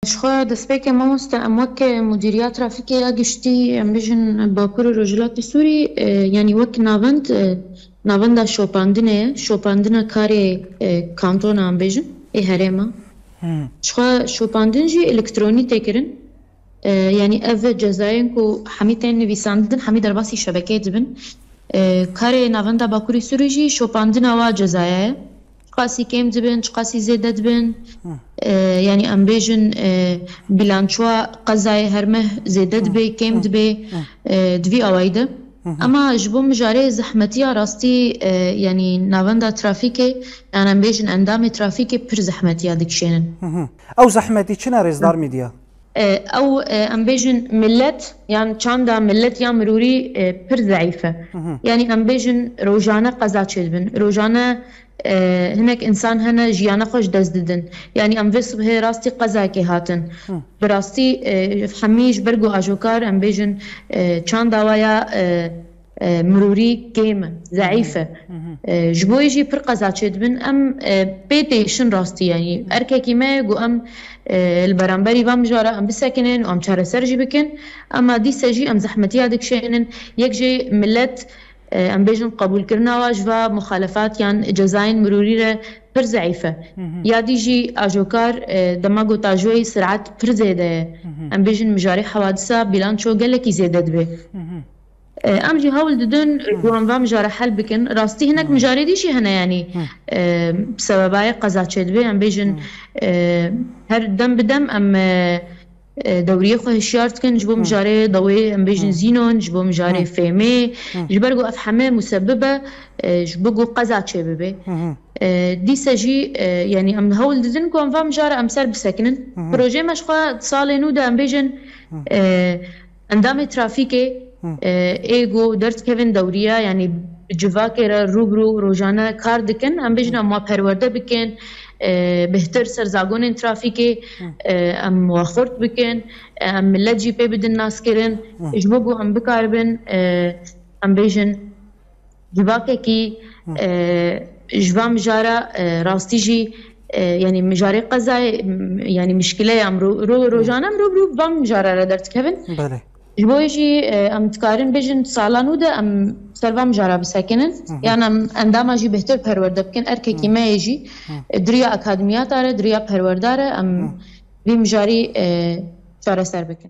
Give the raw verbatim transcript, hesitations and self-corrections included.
Ji xwe destpêkê mamoste, em wek mudîriya trafîkê ya giştî, em bêjin Bakur û Rojhilatê Sûrî, e, yanî wek navend, e, navenda şopandinê ye, şopandina karê, e, kantona, em bêjin, ê herêma. Ji xwe şopandin jî elektronî tê kirin. E, yanî ev cezayên ku hemî tên nivîsandin, hemî derbasî şebekeyê dibin. E, karê navenda Bakurê Sûrî jî şopandina wa cezaya ye. Çiqasî kêm dibin, çiqasî zêde dibin. E, yanî em bêjin, e, bîlançoya qezayê her meh zêde dibe, kêm dibe, e, di vî awayî de. Ema ji bo mijarê zehmetiya rastî, e, yanî navenda trafîkê, yan em bêjin endamê trafîkê pir zehmetiya dikişênin. Ew zehmetî çi ne, Rêzdar Mîdya? E, ew, e, em bêjin millet, yan çanda millet ya mirûrî, e, pir zeîf e. Yanî em bêjin rojane qeza çêdibin. Rojane, e, hinek însan hene jiyana xwe ji dest didin. Yanî em vê sibhê rastî qezayekê hatin. Bi rastî, e, hemî ji ber ku ajokar, em bêjin, e, çanda wa ya, e, e, mirûrî kêm e, zeîf e. E, ji bo yê jî pir qeza çêdibin. Em, e, pê têşin rastî, yanî erkekî me ye ku em, e, li beramberî van mijara em bisekinin û em çareser jî bikin. Ema dîse jî em zehmetiya dikişênin. Yek jê millet, e, em bêjin qebûlkirina wa ji va muxalefat yan cezayên mirûrî re pir zeîf e. Ya dî jî ajokar, e, dema ku tajoyê sirat pir zêde ye. Em bêjin mijarê hewadisa bîlanço gelekî zêde dibe. E, em jî hewl didin ku em va mijare hel bikin. Rastî hinek mijarê dî jî hene, yanî, e, bi sebebayê qeza çêdibe. Em bêjin, e, her dem bi dem em, e, e, dewriyê xwe hişyar dikin ji bo mijarê dawê, em bêjin zînon, ji bo mijarê fêmê. Ji ber ku ev heme musebib e, e, ji bo ku qeza çêbibe. E, dîse jî, e, yanî em hewl didin ku em va mijare em ser bisekinin. Projeyê me ji xwe salê nû de em bêjin, e, endamê trafîkê, e, ê ku derdikevin dewriya, yanî bi civakê re rû bi rû rojane kar dikin, em bêjin em wa perwerde bikin, e, bêhtir ser zagonên trafîkê, e, em wa xurt bikin, e, em millet jî pê bidin naskirin, ji bo ku em bikaribin, e, em bêjin civakekî, e, ji van mijara, e, rastî jî, e, yanî mijarê qezayê, m-, yanî mişkileya em ro-, ro-, rojane em rû bi rû van mijara re derdikevin. Belê. Ji bo yê jî, e, em dikarin bêjin sala nû de em ser van mijara bisekinin. Yan em endama jî bêhtir perwerde bikin. Erkekî me yê jî, e, di riya akademiyata re, di riya perwerda re em vî mijarî, e, çareser bikin.